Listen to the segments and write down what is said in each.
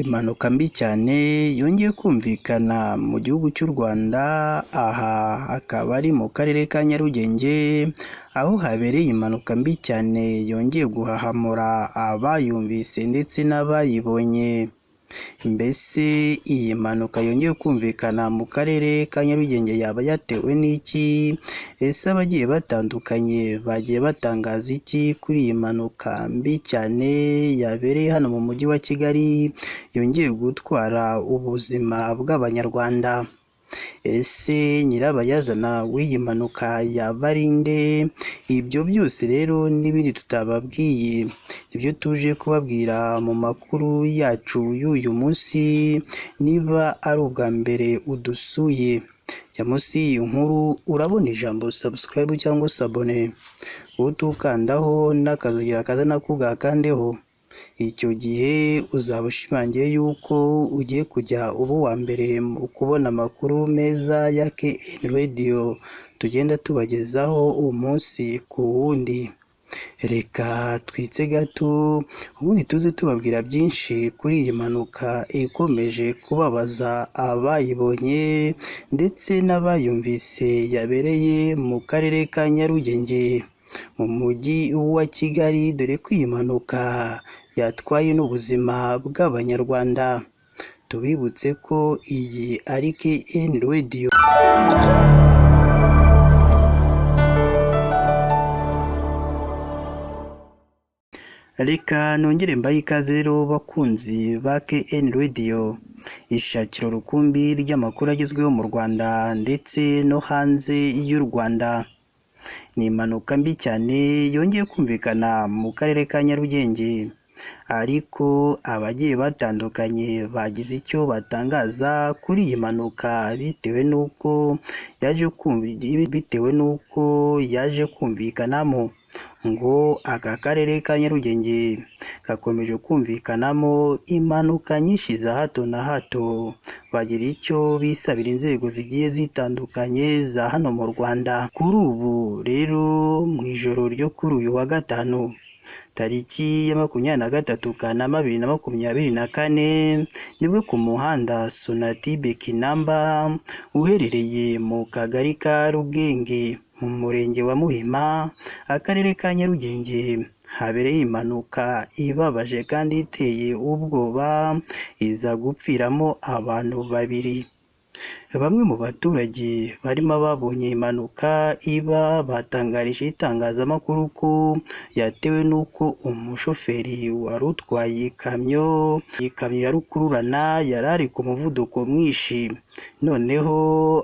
Impanuka mbi cyane yongeye kumvikana mu gihugu cy'u Rwanda, aha akaba ari mu karere ka Nyarugenge, aho habereye impanuka mbi cyane yongeye guhahamura abayumvise ndetse n'abayibonye. Mbese iyi mpanuka yongeye kumvikana mu karere ka Nyarugenge yaba yatewe n'iki? Ese abagiye batandukanye bagiye batangaza iki kuri iyi mpanuka mbi cyane yabereye hano mu mujyi wa Kigali, yongeye gutwara ubuzima bw'Abanyarwanda? Ese nyirabayazana w'iyi mpanuka yaba ari nde? Ibyo byose rero n'ibindi tutababwiye, nibyo tuje kubabwira mu makuru yacu y'uyu munsi. Niba ari ubwa mbere udusuye, jya munsi y'iyi nkuru urabona ijambo subscribe cyangwa se abone, utukandaho n'akazogera kaza nako ugakandeho. Icyo gihe uzaba ushimangiye yuko ugiye kujya uba uwa mbere mu kubona amakuru meza ya KN Radio tugenda tubagezaho umunsi ku wundi. Reka twitse gato ubundi tuze tubabwira byinshi kuri iyi mpanuka ikomeje kubabaza abayibonye ndetse n'abayumvise yabereye mu karere ka Nyarugenge mu mujyi wa Kigali, dore ko iyi mpanuka yatwaye n'ubuzima bw'Abanyarwanda. Tubibutse ko iyi ari KN Radio. Reka nongere mbahe ikaze rero bakunzi ba KN Radio, ishakiro rukumbi ry'amakuru agezweho mu Rwanda ndetse no hanze y'u Rwanda. Ni impanuka mbi cyane yongeye kumvikana mu karere ka Nyarugenge, ariko abagiye batandukanye bagize icyo batangaza kuri iyi mpanuka bitewe n'uko yaje kumvikanamo ngo aka karere ka Nyarugenge gakomeje kumvikanamo impanuka nyinshi za hato na hato, bagira icyo bisabira inzego zigiye zitandukanye za hano mu Rwanda. Kuri ubu rero mu ijoro ryo kuri uyu wa gatanu tariki ya 23 Kanama 2024, nibwo ku muhanda Sonatube Kinamba uherereye mu kagari ka Rugenge mu murenge wa Muhima, akarere ka Nyarugenge, habereye impanuka ibabaje kandi iteye ubwoba, iza gupfiramo abantu babiri. Bamwe mu baturage barimo ababonye impanuka iba batangarije itangazamakuru ko yatewe n'uko umushoferi wari utwaye ikamyo ya rukururana yari ari ku muvuduko mwinshi, noneho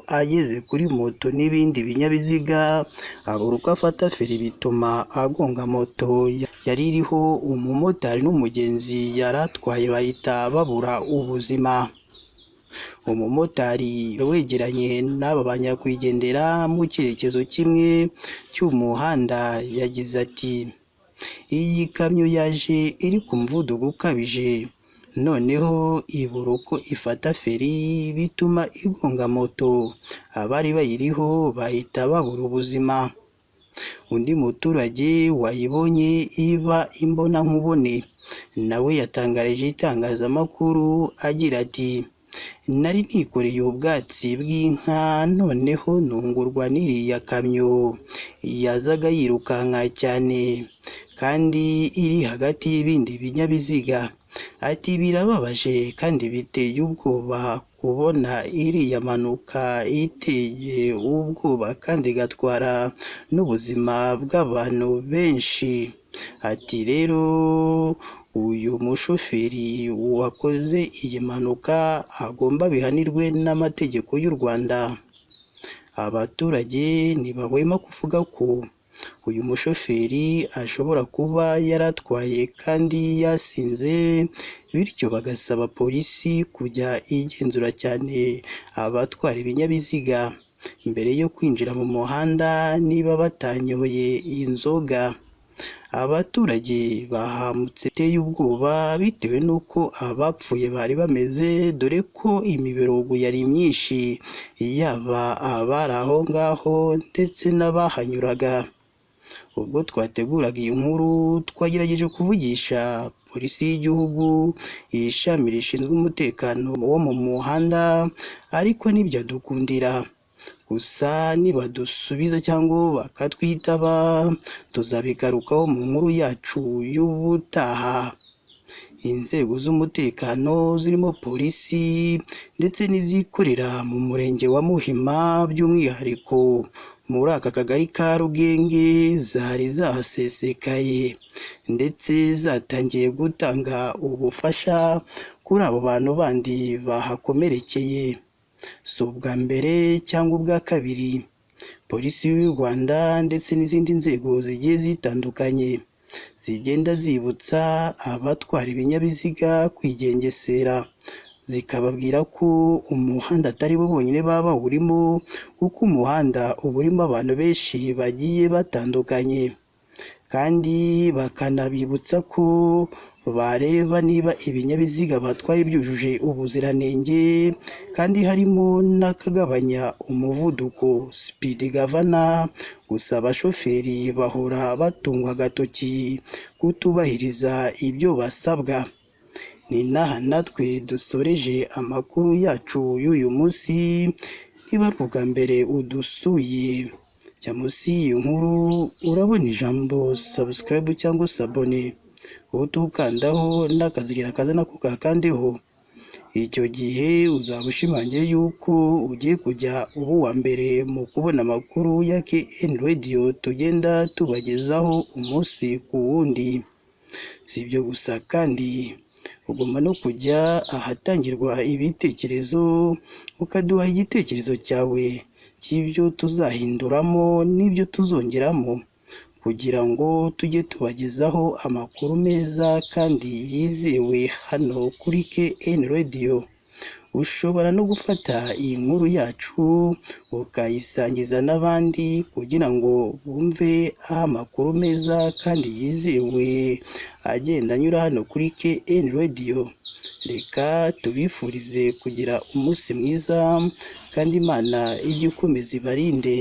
ageze kuri moto n'ibindi binyabiziga abura uko afata feri bituma agonga moto yari iriho umumotari n'umugenzi yari atwaye bahita babura ubuzima. Umumotari wegeranye n'aba banyakwigendera mu cyerekezo kimwe cy'umuhanda yagize ati: "Iyi kamyo yaje iri ku muvuduko ukabije, noneho ibura uko ifata feri bituma igonga moto, abari bayiriho bahita babura ubuzima." Undi muturage wayibonye iba imbonankubone nawe yatangarije itangazamakuru agira ati: "Nari nikoreye ubwatsi bw'inka noneho ntungurwa n'iriya kamyo yazaga yirukanka cyane kandi iri hagati y'ibindi binyabiziga." Ati: "Birababaje kandi biteye ubwoba kubona iriya mpanuka iteye ubwoba kandi igatwara n'ubuzima bw'abantu benshi." Ati: "Rero uyu mushoferi wakoze iyi mpanuka agomba bihanirwe n'amategeko y'u Rwanda." Abaturage ntibahwema kuvuga ko uyu mushoferi ashobora kuba yaratwaye kandi yasinze, bityo bagasaba polisi kujya igenzura cyane abatwara ibinyabiziga mbere yo kwinjira mu muhanda niba batanyoye inzoga. Abaturage bahamutse biteye ubwoba bitewe n'uko abapfuye bari bameze, dore ko imiborogo yari myinshi, yaba abari aho ngaho ndetse n'abahanyuraga. Ubwo twateguraga iyi nkuru twagerageje kuvugisha polisi y'igihugu, ishami rishinzwe umutekano wo mu muhanda, ariko ntibyadukundira. Gusa nibadusubiza cyangwa bakatwitaba tuzabigarukaho mu nkuru yacu y'ubutaha. Inzego z'umutekano zirimo polisi ndetse n'izikorera mu murenge wa Muhima by'umwihariko muri aka kagari ka Rugenge zari zahasesekaye ndetse zatangiye gutanga ubufasha kuri abo bantu bandi bahakomerekeye. Si ubwa mbere cyangwa ubwa kabiri polisi y'u Rwanda ndetse n'izindi nzego zigiye zitandukanye zigenda zibutsa abatwara ibinyabiziga kwigengesera, zikababwira ko umuhanda atari bo bonyine baba bawurimo kuko umuhanda uba urimo abantu benshi bagiye batandukanye, kandi bakanabibutsa ko bareba niba ibinyabiziga batwaye byujuje ubuziranenge kandi harimo n'akagabanya umuvuduko speed governor, gusa abashoferi bahora batungwa agatoki kutubahiriza ibyo basabwa. Ni n'aha natwe dusoreje amakuru yacu y'uyu munsi, niba ari ubwa mbere udusuye jya munsi y'iyi nkuru urabona ijambo subscribe cyangwa s'abonner, uhite ukandaho n'akazogera kaza nako ugakandeho, icyo gihe uzaba ushimangiye yuko ugiye kujya uba uwa mbere mu kubona amakuru ya KN Radio tugenda tubagezaho umunsi ku wundi. Si ibyo gusa kandi ugomba no kujya ahatangirwa ibitekerezo ukaduha igitekerezo cyawe cy'ibyo tuzahinduramo n'ibyo tuzongeramo kugira ngo tujye tubagezaho amakuru meza kandi yizewe hano kuri KN Radio. Ushobora no gufata iyi nkuru yacu ukayisangiza n'abandi kugira ngo bumve aho amakuru meza kandi yizewe agenda anyura hano kuri KN Radio. Reka tubifurize kugira umunsi mwiza kandi Imana ijye ikomeza ibarinde.